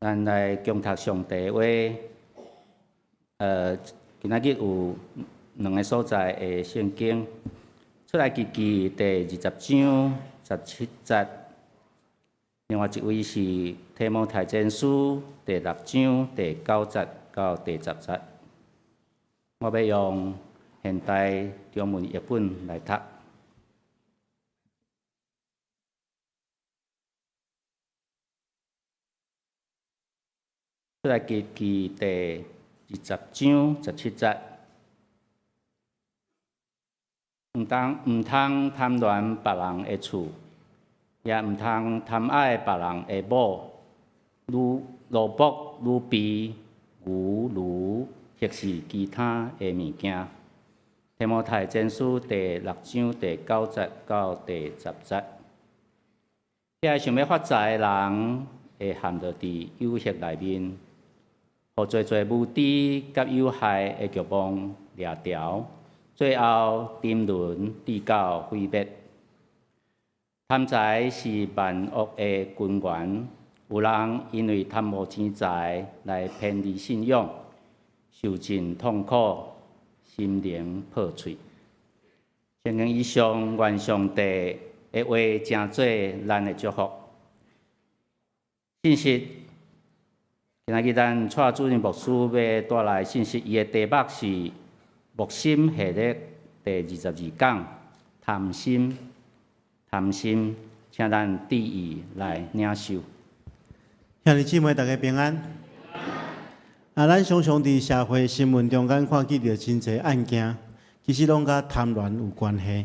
咱來共讀上帝話。今仔日有兩个所在的聖經，出埃及記第二十章十七節，另外一位是提摩太前書第六章第九節到第十節。我欲用現代中文譯本來讀。出埃及記第二十章十七節，毋通毋通貪戀別人的厝，也毋通貪愛別人的某、女、奴僕、女婢、牛、驢，或是其他的物件。提摩太前書第六章第九節到第十節，遐个想欲發財的人，會陷落佇誘惑內面，予濟濟無知佮有害的欲望掠牢，最後沉淪至到毀滅。貪財是萬惡的根源，有人因為貪慕錢財來偏離信仰，受盡痛苦，心靈破碎。聖經以上，願上帝的話成做咱的祝福。信息，今仔日咱蔡主任牧師欲帶來信息，伊的題目是牧心系列第二十二講，貪心，貪心，請咱注意來領受。兄弟姊妹，大家平安。啊，咱常常佇社會新聞中間看見著真濟案件，其實攏佮貪戀有關係。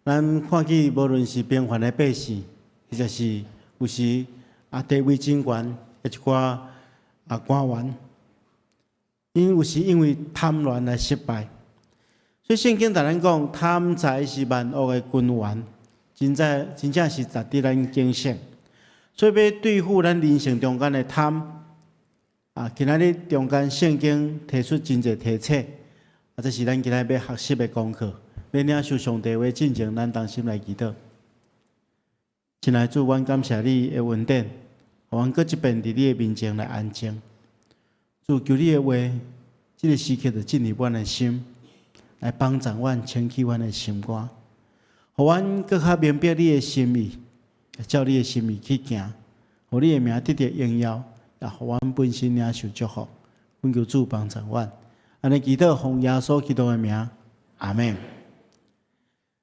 咱看見無論是平凡的百姓，或者是有時啊地位真懸的一寡啊官員，𪜶有時因為貪戀來失敗。所以聖經共咱講，貪財是萬惡的根源，真正真正是值得咱警醒。所以欲對付咱人生中間的貪，啊，今仔日中間聖經提出真濟提醒，啊，這是咱今仔日欲學習的功課。欲領受上帝話進前，咱同心來祈禱。親愛的主，阮感謝你的恩典，予阮閣一遍佇你的面前來安靜。主，求你的話，這个時刻就進入阮的心，來幫助阮清氣阮的心肝，予阮閣較明白你的心意，照你的心意去行，予你的名得著榮耀，也予阮本身領受祝福。懇求主幫助阮，按呢祈禱，奉耶穌基督的名，阿們。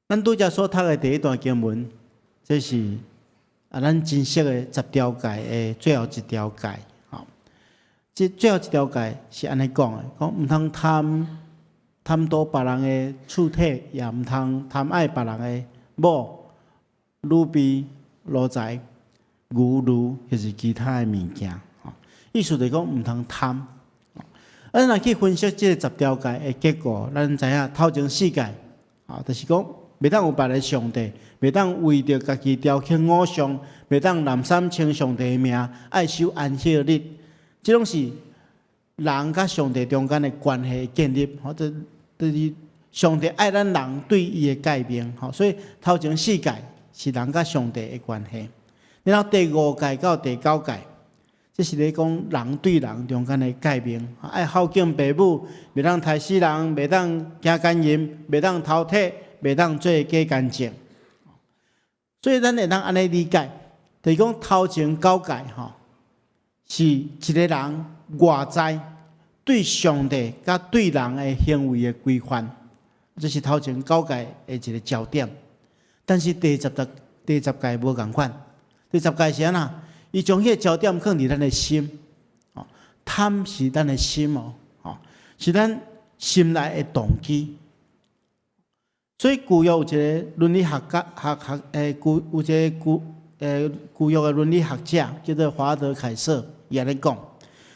咱拄才所讀的第一段經文，這是啊，咱真熟的十條誡的最後一條誡。吼，這最後一條誡是按呢講的：講毋通貪貪圖別人的厝體，也毋通貪愛別人的某、女婢、奴才、牛驢，或是其他的物件。吼，意思就是講毋通貪。啊，咱若去分析這个十條誡的結果，咱知影頭前四誡，啊，就是講袂當有別个上帝，袂當為著家己雕刻偶像，袂當濫三稱上帝的名，愛守安息日，這攏是人佮上帝中間的關係建立，或者就是上帝愛咱人對伊的誡命，吼，所以頭前四誡是人佮上帝的關係，然後第五誡到第九誡，這是咧講人對人中間的誡命，愛孝敬爸母，袂當刣死人，袂當行姦淫，袂當偷摕，袂當做假見證。所以咱會當按呢理解，就是講頭前九誡吼，是一个人外在對上帝佮對人的行為的規範，這是頭前九誡的一个焦點。但是第十誡第十誡無仝款，第十誡是按怎？伊將彼个焦點放佇咱的心，哦，貪是咱的心哦，哦，是咱心內的動機。所以舊約有一个倫理學家，學學欸，舊有一个舊欸舊約的倫理學者叫做華德凱瑟，伊按呢講，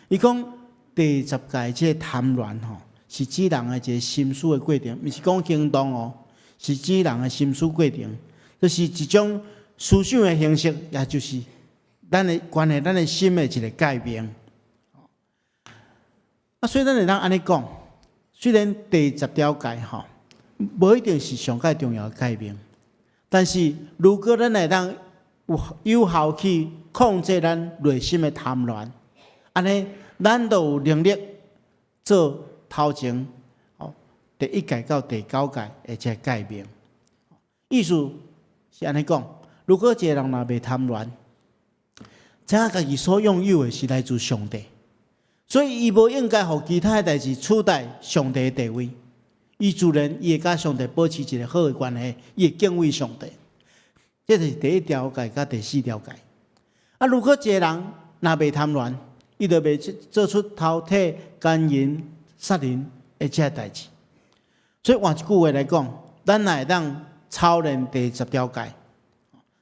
伊講第十誡這个貪戀吼，是指人的一个心思的過程，毋是講行動哦，是指人的心思過程，就是一種思想的形式，也就是咱的關係，咱的心的一个誡命。啊，所以咱會當按呢講，雖然第十條誡吼，無一定是上蓋重要的誡命，但是如果咱會當有有效去控制咱內心的貪戀，按呢，咱就有能力做頭前哦第一誡到第九誡的這個誡命。意思是按呢講，如果一個人若袂貪戀，知影家己所擁有的是來自上帝，所以伊無應該予其他的代誌取代上帝的地位。伊自然伊會佮上帝保持一個好的關係，伊會敬畏上帝。這就是第一條誡佮第四條誡。啊，如果一個人若袂貪戀，伊就袂做出偷提、姦淫、殺人的這個代誌。所以換一句話來講，咱若會當操練第十條誡，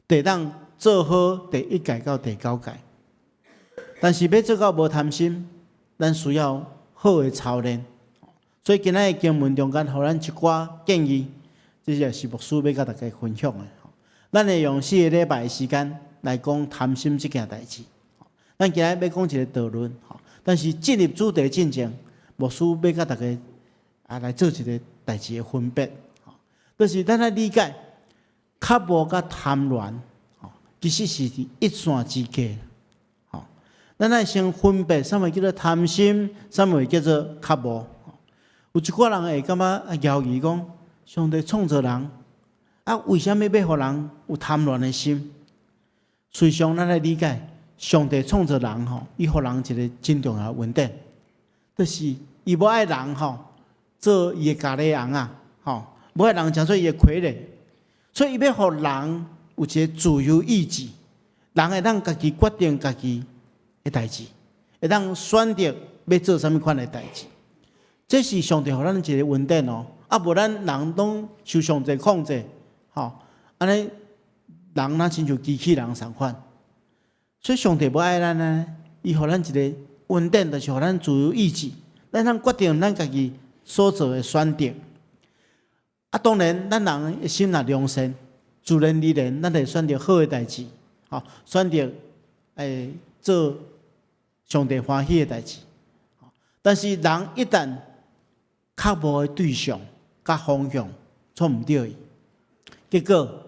就會當做好第一誡到第九誡。但是欲做到無貪心，咱需要好的操練。所以今仔日經文中間，予咱一寡建議，這就是牧師欲佮大家分享的。咱會用四個禮拜的時間來講貪心這件代誌。咱今仔日欲講一個導論，但是進入主題進前，牧師欲佮大家啊來做一個代誌的分別。就是咱愛理解，渴慕佮貪戀，其實是佇一線之隔。咱愛先分別，啥物叫做貪心，啥物叫做渴慕。有一寡人會感覺猶疑講，上帝創造人，啊，為啥物欲予人有貪戀的心？事實上，咱來理解，上帝創造人吼，伊予人一個真重要的恩典，就是伊無愛人吼做伊的咖喱尪仔，吼，無愛人成做伊的傀儡，所以伊欲予人有一個自由意志，人會當家己決定家己的代誌，會當選擇欲做啥物款的代誌。這是上帝予咱一個恩典哦，啊，無咱人攏受上帝控制，吼，按呢人若親像機器人仝款，所以上帝無愛咱呢，伊予咱一個恩典，就是予咱自由意志，咱通決定咱家己所做的選擇。啊，當然，咱人的心若良善，自然而然，咱會選擇好的代誌，吼，選擇做上帝歡喜的代誌。但是人一旦渴慕的對象佮方向錯毋著去，結果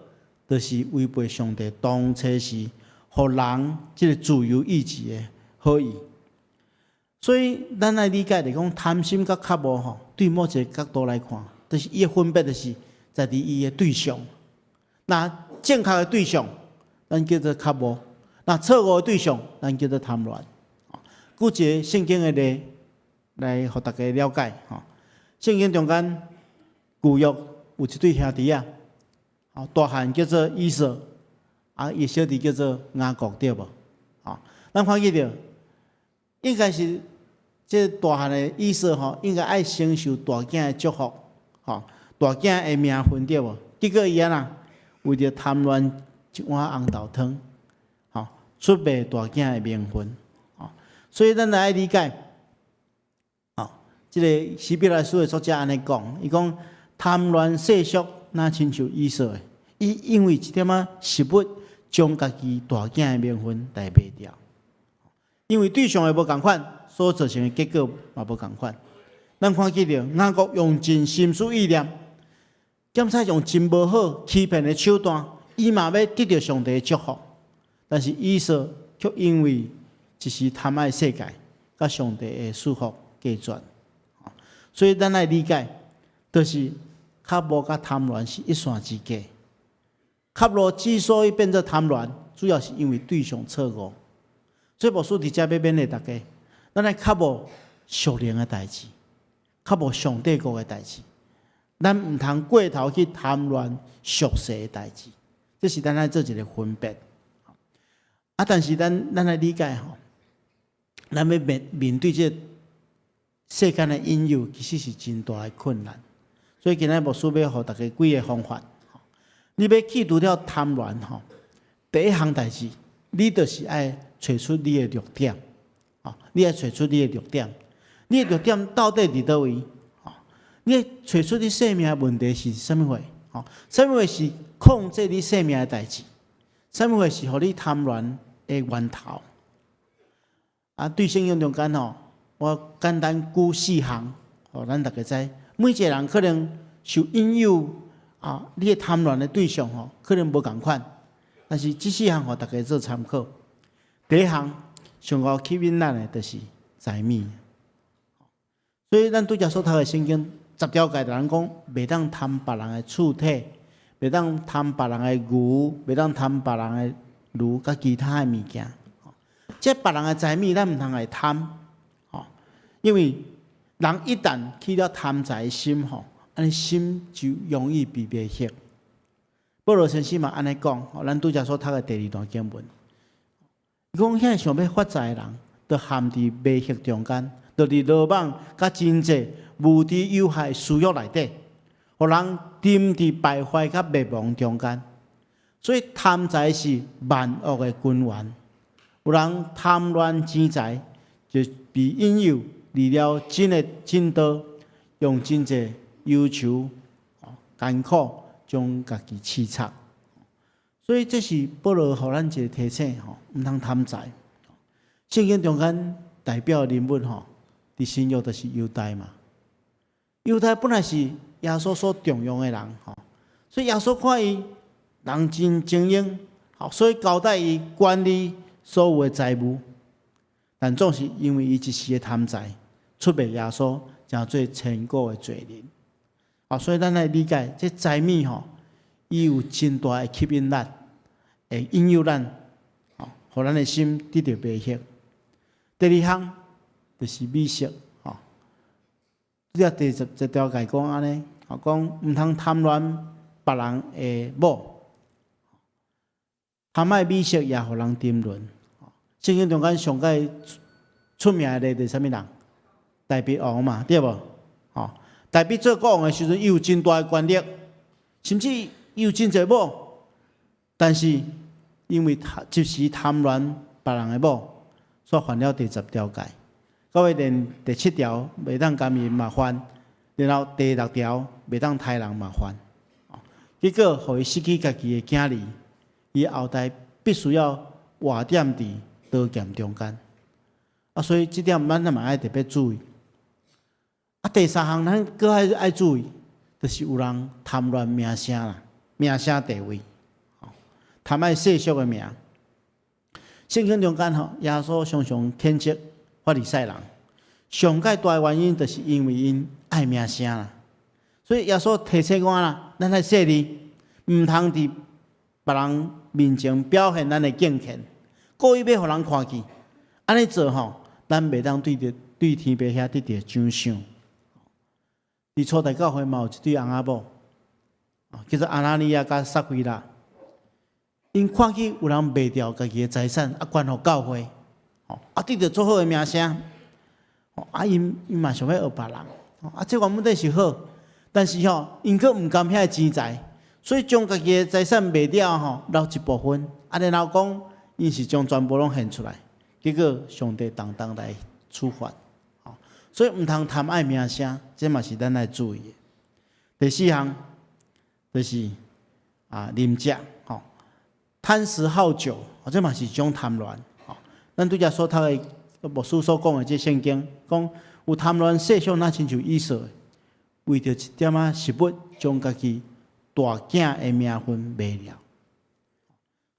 就是違背上帝當初時予人這個自由意志的好意。所以咱愛理解來講，貪心佮渴慕吼，對某一個角度來看，就是伊的分別就是在佇伊的對象。若正確的對象，咱叫做渴慕；若錯誤的對象，咱叫做貪戀。舉一個聖經的例來予大家了解吼。聖經中間舊約有一對兄弟仔，大漢叫做以掃，啊，伊小弟叫做雅各，對無？咱看見著，應該是這大漢的以掃吼，應該愛承受大囝的祝福，吼，大囝的名分，對無？結果伊按怎？為著貪戀一碗紅豆湯，吼，出賣大囝的名分，吼，所以咱來愛理解。這個希伯來書的作者按呢講，伊講貪戀世俗，若親像以掃的，伊因為一點仔食物，將家己大囝的名分來賣掉。因為對象的無仝款，所造成的結果嘛無仝款。咱看見著雅各用盡心思意念，檢查用真無好欺騙的手段，伊嘛欲得著上帝的祝福。但是以掃卻因為一時貪愛世界，佮上帝的祝福隔絕。所以咱愛理解，就是渴慕佮貪戀是一線之隔。渴慕之所以變做貪戀，主要是因為對象錯誤。所以牧師佇遮欲勉勵大家，咱愛渴慕屬靈的代誌，渴慕上帝國的代誌，咱毋通過頭去貪戀俗世的代誌，這是咱愛做一個分別。啊，但是咱愛理解吼，咱欲面面對這個世間的引誘，其實是真大的困難。所以今仔日牧師欲予大家幾個方法。你欲去除掉貪戀吼，第一項代誌，你就是愛揣出你的弱點。你愛揣出你的弱點，你的弱點到底佇佗位？你愛揣出你生命的問題是啥物貨？啥物貨是控制你生命的代誌？啥物貨是予你貪戀的源頭？啊，對聖經中間吼，我簡單舉四項，予咱大家知。每一個人可能受引誘啊，你的貪戀的對象吼，可能無仝款，但是這四項予大家做參考。第一項上𠢕吸引咱的，就是財物。所以咱拄才所讀的聖經十條誡，咱講袂當貪別人的厝體，袂當貪別人的牛，袂當貪別人的驢，佮其他的物件。這別人的財物，咱毋通來貪，吼，因為人一旦起了貪財心，吼，按呢心就容易被迷惑。保羅先生嘛按呢講，咱拄才所讀的第二段經文，伊講遐想欲發財的人，都陷佇迷惑中間，就佇魯莽佮真濟無知有害私欲內底，予人沉佇敗壞佮滅亡中間。所以貪財是萬惡的根源。有人貪戀錢財，就被引誘離了真的真道，用真濟憂愁、艱苦，將家己刺插。所以這是保羅予咱一個提醒吼，毋通貪財。聖經中間代表人物吼，佇新約就是猶大嘛。猶大本來是耶穌所重用的人吼，所以耶穌看伊人真精英，好，所以交代伊管理所有的財物，但總是因為伊一時的貪財，出賣耶穌，成做千古的罪人。啊，所以咱來理解這財物吼，伊有真大的吸引力，會引誘咱，吼，予咱的心得著迷惑。第二項就是美色，吼。這第十條誡講按呢，吼，講毋通貪戀別人的某，貪愛美色也予人沉淪。聖經中間上蓋出名的就是啥物人？大衛王嘛，對無？吼，大衛做國王的時陣，伊有真大的權力，甚至伊有真濟某，但是因為貪一時貪戀別人的某，所以犯了第十條誡。到尾連第七條袂當姦淫嘛犯，然後第六條袂當刣人嘛犯。結果予伊失去家己的囝兒，伊後代必須要活踮佇刀劍中間。啊，所以這點咱嘛愛特別注意。啊，第三項咱閣愛注意，就是有人貪戀名聲啦，名聲地位，貪愛世俗的名。聖經中間吼，耶穌常常譴責法利賽人，上蓋大的原因就是因為𪜶愛名聲啦。所以耶穌提醒我啦，咱愛細膩，毋通佇別人面前表現咱的敬虔，故意欲予人看見。按呢做吼，咱袂當對著對天父遐得著獎賞。佇初代教會嘛有一對翁仔某，叫做亞拿尼亞佮撒非喇。𪜶看見有人賣掉家己的財產，啊捐予教會，啊得著足好的名聲，啊𪜶嘛想欲學別人，啊這原本底是好，但是吼，𪜶閣毋甘遐个錢財，所以將家己的財產賣掉吼，留一部分，啊然後講𪜶是將全部攏獻出來，結果上帝當當來處罰，所以毋通貪愛名聲，這嘛是咱愛注意的。第四項就是啊，啉食，吼，貪食好酒，這嘛是一種貪戀。吼，咱拄才所讀的牧師所講的這聖經，講有貪戀世俗，若親像以掃的，為著一點仔食物，將家己大囝的名分賣了。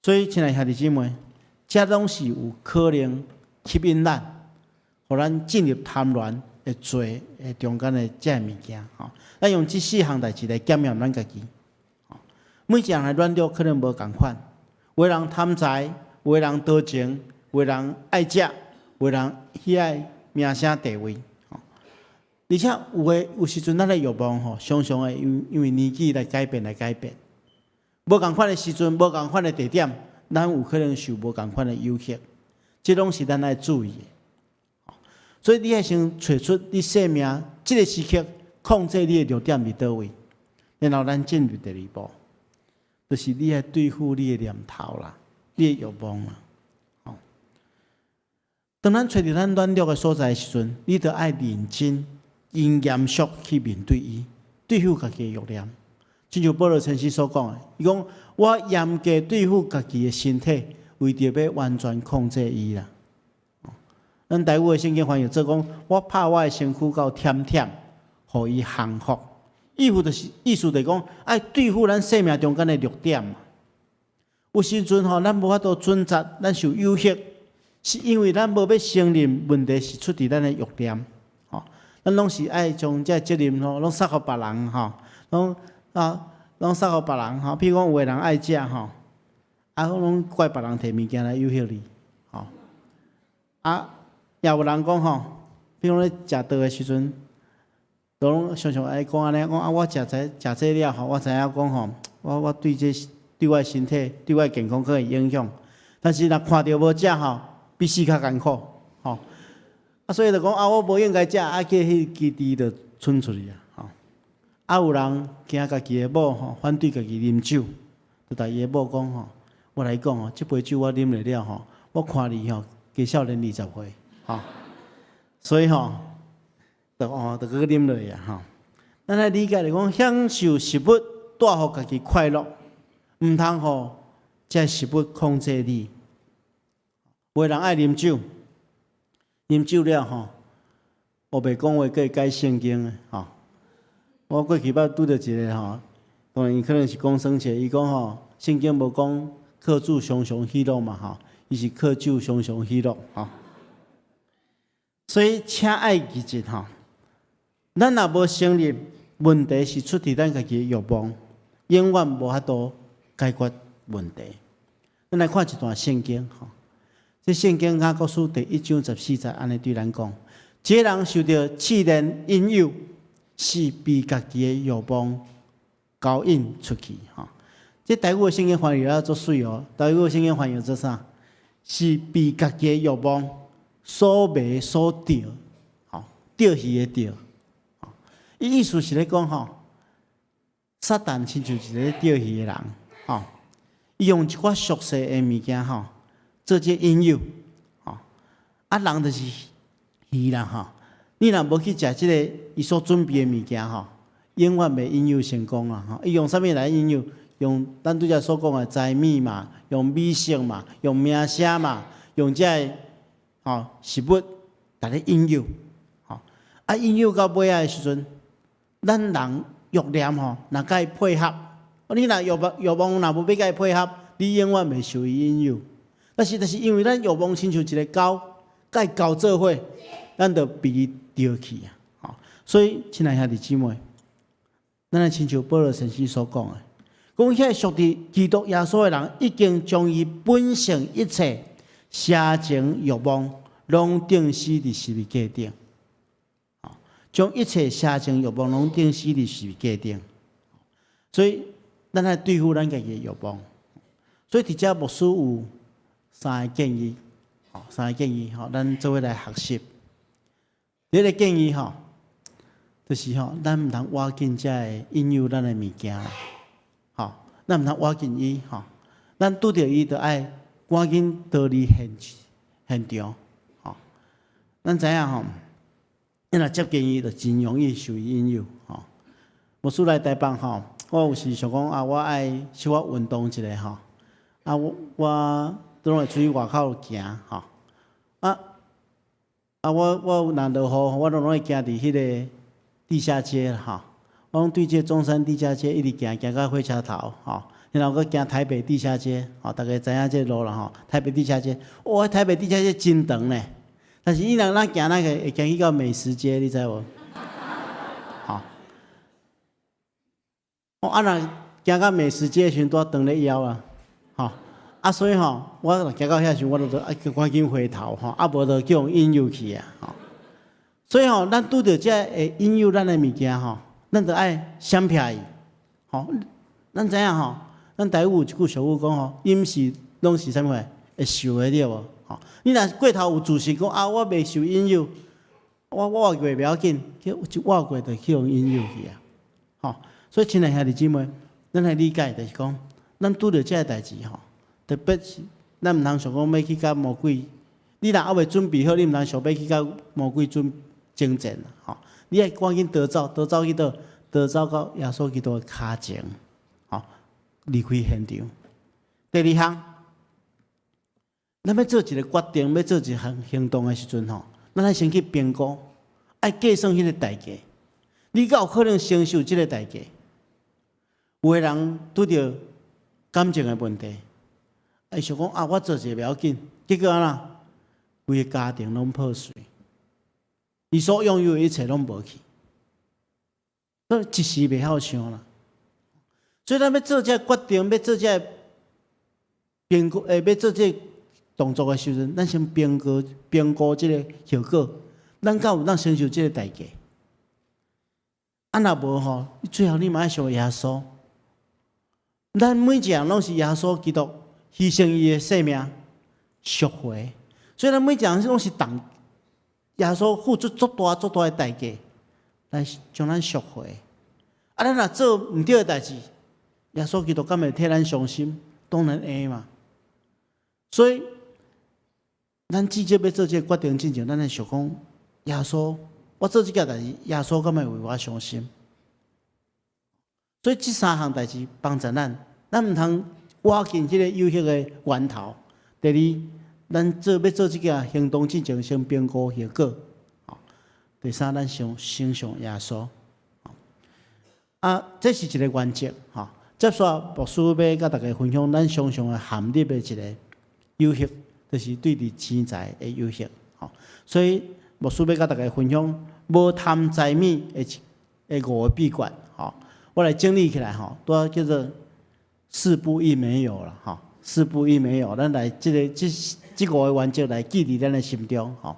所以，親愛兄弟姊妹，這攏是有可能吸引咱，予咱進入貪戀的罪的中間的這个物件。吼，咱用這四項代誌來檢驗咱家己。每一個人的軟弱可能無仝款，有的人貪財，有的人多情，有的人愛食，有的人喜愛名聲地位。而且有的有時陣，咱的欲望吼，常常會因為年紀來改變來改變。無仝款的時陣，無仝款的地點，咱有可能受無仝款的誘惑，這攏是咱愛注意的。所以你愛先揣出你生命這個時刻控制你的弱點佇佗位，然後咱進入第二步，就是你愛對付你的念頭啦，你的欲望啦。當咱揣著咱軟弱的所在的時陣，你著愛認真、真嚴肅去面對伊，對付家己的欲念。親像保羅先生所講的，伊講我嚴格對付家己的身體，為著欲完全控制伊啦。咱台語的聖經翻譯做講，我拍我的身軀到忝忝，予伊降服。意思就是講，愛對付咱生命中間的弱點。有時陣吼，咱無法度準則，咱受誘惑，是因為咱無欲承認問題是出佇咱的欲念，吼，咱攏是愛將這責任吼，攏捒予別人吼，攏啊，攏捒予別人吼。譬如講，有的人愛食吼，啊，攏怪別人提物件來誘惑你，吼。啊，也有人講吼，比如講咧食道的時陣，攏常常愛講按呢，講啊，我食這食這了吼，我知影講吼，我對這對我身體、對我健康可能會影響。但是若看著無食吼，比死較艱苦，吼。啊，所以就講啊，我無應該食，啊，叫彼支豬就蠢出去啊，吼。啊，有人驚家己的某吼反對家己啉酒，就共伊的某講吼，我來講吼，這杯酒我啉落了吼，我看你吼加少年20歲，吼。所以吼，就哦，就閣啉落去啊，吼。咱來理解來講，享受食物帶予家己快樂，毋通予這食物控制你。有的人愛啉酒，啉酒了吼，烏白講話，閣會改聖經的吼。我過去捌拄著一个吼，當然伊可能是講耍笑，伊講吼，聖經無講靠主常常喜樂嘛吼，伊是靠酒常常喜樂吼。所以，請愛記得吼，咱若無承認問題是出佇咱家己的欲望，永遠無法度解決問題。咱來看一段聖經吼。這聖經雅各書第一章十四節按呢對咱講：這個人受著試煉引誘，是被家己的欲望勾引出去。吼，這台語的聖經翻譯了足媠哦。台語的聖經翻譯做啥？是被家己的欲望所迷所釣，吼，釣魚的釣。伊意思是咧講吼，撒旦親像一个釣魚的人，吼，伊用一寡俗世的物件吼，做這引誘，吼，啊人就是魚啦，吼，你若無去食這个伊所準備的物件，吼，永遠袂引誘成功啊！吼，伊用啥物來引誘？用咱拄才所講的財物嘛，用美色嘛，用名聲嘛，用這个吼食物來咧引誘，吼，啊引誘到尾仔的時陣，咱人欲念吼，若共伊配合，你若欲望欲望若無欲共伊配合，你永遠袂受伊引誘。但是因為咱欲望親像一個鈎，共伊鈎做伙，咱就被伊釣去啊！吼，所以親愛兄弟姊妹，咱來親像保羅先生所講的，講遐屬佇基督耶穌的人，已經將伊本性一切邪情欲望，攏釘死佇十字架頂。將一切邪情欲望攏釘死佇十字架頂。所以，咱愛對付咱家己的欲望。所以，佇遮牧師有三个建議，吼，三个建議，吼，咱做伙來學習。第一个建議，吼，就是吼，咱毋通倚近這个引誘咱的物件，吼，咱毋通倚近伊，吼，咱拄著伊，就愛趕緊逃離現現場，吼。咱知影吼，你若接近伊，就真容易受伊引誘，吼。牧師來台北吼，我有時想講啊，我愛小可運動一下吼，啊，我我攏會出去外口行吼，啊啊，我我若落雨，我攏攏會行佇彼个地下街吼，我攏對這中山地下街一直行行到火車頭吼，然後閣行台北地下街，吼，大家知影這路啦吼，台北地下街，哇，台北地下街真長呢，但是伊若咱行那个會行去到美食街，你知無？吼，哦，啊若行到美食街的時陣，拄長咧枵啊，吼，啊所以吼，我若行到遐時陣，我就愛趕緊回頭吼，啊無就叫人引誘去啊，吼。所以吼，咱拄著這會引誘咱的物件吼，咱就愛閃避伊，吼。咱知影吼，咱台語有一句俗語講吼，飲食攏是啥物貨？會受的對無？吼，你若過頭有自信講啊，我袂受引誘，我我活過袂要緊，去一活過就去予引誘去啊，吼。所以親愛兄弟姊妹，咱來理解就是講，咱拄著這个代誌吼，特別是咱毋通想講欲去共魔鬼，你若猶未準備好，你毋通想欲去共魔鬼爭爭戰吼。你愛趕緊逃走，逃走去佗？逃走到耶穌基督的跤前，吼，離開現場。第二項，咱欲做一個決定，欲做一項行動的時陣吼，咱愛先去評估，愛計算彼个代價。你敢有可能承受這个代價？有的人拄著感情的問題，伊想講啊，我做一下袂要緊，結果按怎？規個家庭攏破碎，伊所擁有的一切攏無去，所以一時袂曉想啦。所以咱欲做這個決定，欲做這個評估，欲做這個動作的時陣，咱先評估評估這個後果，咱敢有當承受這個代價？啊，若無吼，最後你嘛愛想耶穌。咱每一個人攏是耶穌基督犧牲伊的性命贖回，所以咱每一個人攏是當耶穌付出足大足大的代價來將咱贖回。啊，咱若做毋對的代誌，耶穌基督敢會替咱傷心？當然會嘛。所以，咱至少欲做這個決定之前，咱愛想講耶穌，我做這件代誌，耶穌敢會為我傷心？所以這三項代誌幫助咱，咱毋通倚近這個誘惑的源頭。第二，咱做欲做這個行動之前，先評估後果。第三，咱想先想耶穌。啊，這是一個原則。吼，接續牧師欲佮大家分享，咱常常會陷入的一個誘惑，就是對佇錢財的誘惑。吼，所以牧師欲佮大家分享無貪財物的一的五個秘訣。吼，我來整理起來吼，拄仔叫做四不一沒有啦，吼，四不一沒有，咱來這個這這五個原則來記佇咱的心中，吼。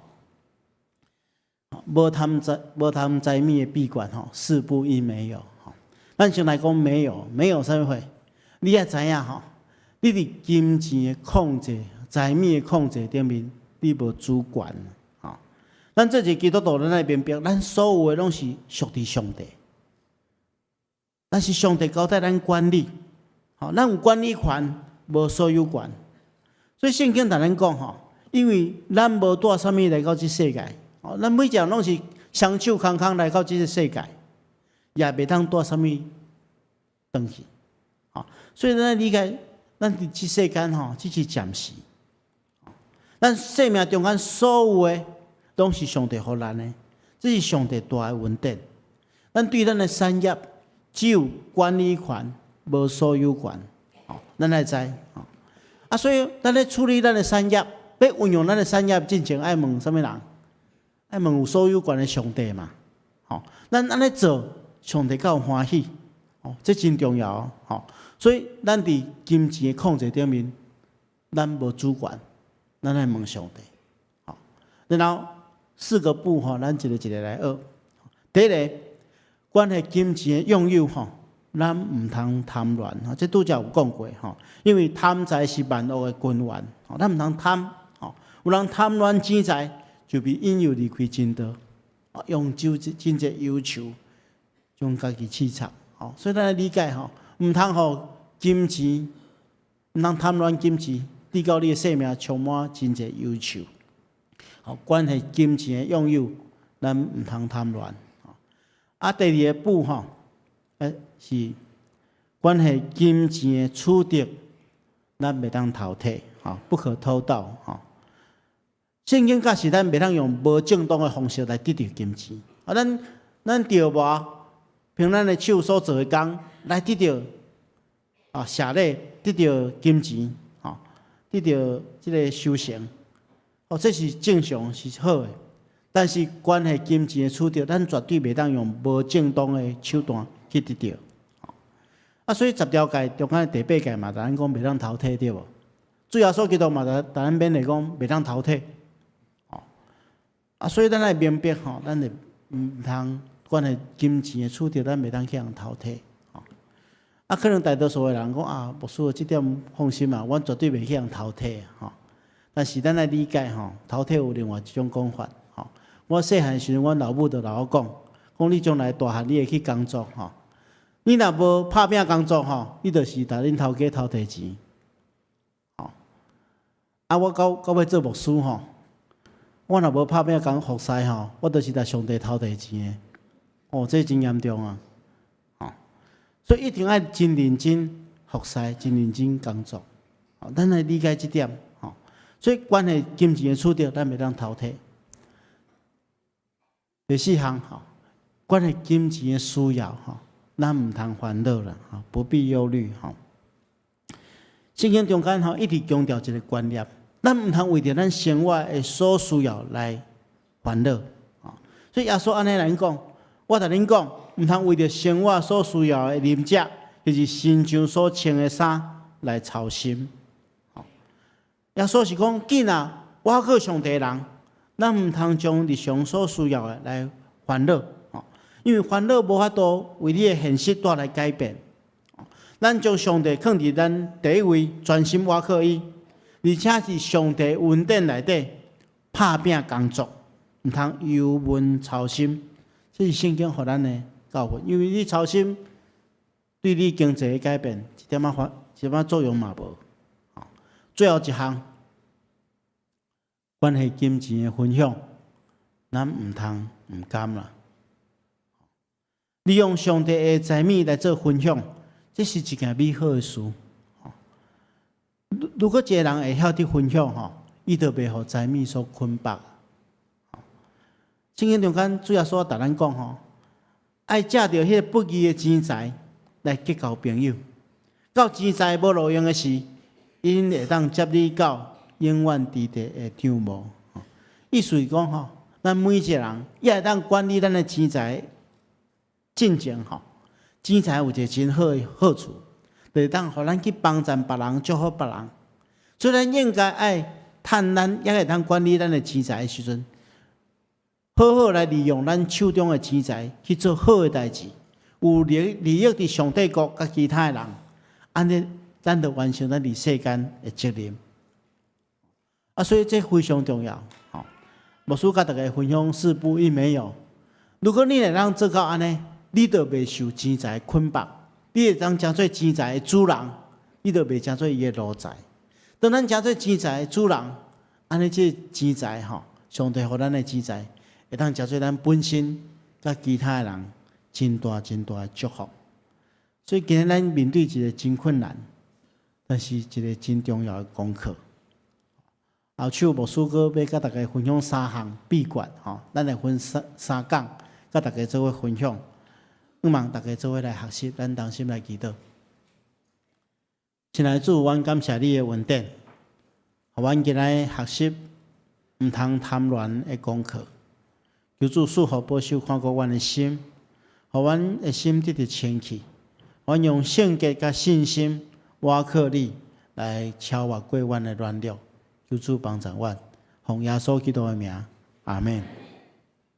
無貪財無貪財物的秘訣，吼，四不一沒有，吼。咱先來講沒有，沒有啥物貨？你愛知影吼，你佇金錢的控制、財物的控制頂面，你無主權，吼。咱做一個基督徒，咱愛明白，咱所有的攏是屬佇上帝。咱是上帝交代咱管理，吼，咱有管理權，無所有權。所以聖經同咱講吼，因為咱無帶啥物來到這世界，吼，咱每一個人攏是雙手空空來到這個世界，也袂當帶啥物轉去，吼。所以咱理解，咱佇這世間吼，只是暫時。咱生命中間所有的，攏是上帝予咱的，這是上帝大的恩典。咱對咱的產業，只有管理權，無所有權。吼，咱愛知。啊，所以咱咧處理咱的產業，欲運用咱的產業進前，愛問啥物人？愛問有所有權的上帝嘛。吼，咱按呢做，上帝敢有歡喜？哦，這真重要。吼，所以咱佇金錢的控制頂面，咱無主權，咱愛問上帝。吼，然後四個不吼，咱一個一個來學。第一個，關係金錢的擁有吼，咱毋通貪戀吼，這拄才有講過吼，因為貪財是萬惡的根源，吼，咱毋通貪吼。有人貪戀錢財，就被引誘離開真道，用酒真濟憂愁，將家己刺插。吼，所以咱來理解吼，毋通予金錢，毋通貪戀金錢，致到你的生命充滿真濟憂愁。吼，關係金錢的擁有，咱毋通貪戀。啊，第二個不吼，是關係金錢的取得，咱袂當偷提，吼，不可偷盜，吼。聖經教示咱袂當用無正當的方式來得著金錢。啊，咱著無憑咱的手所做的工來得著啊，舍禮得著金錢，吼，得著這個收成，哦，這是正常，是好的。但是關係金錢的取得，咱絕對袂當用無正當的手段去得著。啊，所以十條誡中間第八誡嘛，共咱講袂當偷提對無？主耶穌基督嘛，共咱勉勵講袂當偷提。啊，所以咱愛明白吼，咱會毋通關係金錢的取得，咱袂當去予人偷提。啊，可能大多數的人講啊，牧師這點放心啊，阮絕對袂去予人偷提吼。但是咱愛理解吼，偷提有另外一種講法。我細漢時陣，阮老母就老我講，講你將來大漢你會去工作吼，你若無拍拚工作吼，你就是共恁頭家偷提錢。吼，啊，我到到尾做牧師吼，我若無拍拚工服侍吼，我就是共上帝偷提錢的。哦，這真嚴重啊！吼，所以一定愛真認真服侍，真認真工作。吼，咱來理解這點。吼，所以關係金錢的取得，咱袂當偷提。第四項吼，關係金錢的需要吼，咱毋通煩惱啦，吼，不必憂慮吼。聖經中間吼一直強調一個觀念，咱毋通為著咱生活的所需要來煩惱。所以耶穌按呢來講，我共恁講，毋通為著生活所需要的飲食，就是身上所穿的衫來操心。耶穌是講，囝仔，倚靠上帝的人，咱毋通將日常所需要的來煩惱，因為煩惱無法度為你的現實帶來改變。咱將上帝放佇咱第一位，專心倚靠伊，而且佇上帝恩典內底拍拚工作，毋通憂悶操心。這是聖經予咱的教訓，因為你操心，對你經濟的改變一點仔發一點仔作用嘛無。最後一項，關係金錢的分享，咱毋通毋甘啦。利用上帝的財物來做分享，這是一件美好的事。如果一個人會曉得分享，吼，伊就袂予財物所捆綁。聖經中間主耶穌共咱講吼，愛藉著彼個不義的錢財來結交朋友，到錢財無路用的時，𪜶會當接你到永遠之地的帳幕。意思是講吼，咱每一個人也會當管理咱的錢財進前吼，錢財有一個真好的好處，就是當予咱去幫贊別人、祝福別人。所以咱應該愛趁咱猶會當管理咱的錢財的時陣，好好來利用咱手中的錢財去做好的代誌，有利益佇上帝國佮其他的人，按呢，咱就完成咱佇世間的責任。啊，所以這非常重要。吼，牧師佮大家分享四不一沒有。如果你會當做到按呢，你就袂受錢財捆綁，你會當成做錢財的主人，你就袂成做伊的奴才。當咱成做錢財的主人，按呢，這錢財吼，上帝予咱的錢財，會當成做咱本身佮其他的人真大真大的祝福。所以今日咱面對一個真困難，但是一個真重要的功課。後手牧師閣欲佮大家分享三項秘訣吼，咱來分三三講，佮大家做伙分享。向望大家做伙來學習，咱同心來祈禱。親愛的主，阮感謝你的恩典，予阮今仔學習毋通貪戀的功課。求主賜福保守看顧阮的心，予阮的心得著清氣。阮用聖潔佮信心，倚靠你來超越過阮的軟弱。求主幫助阮，奉耶穌基督的名，阿們。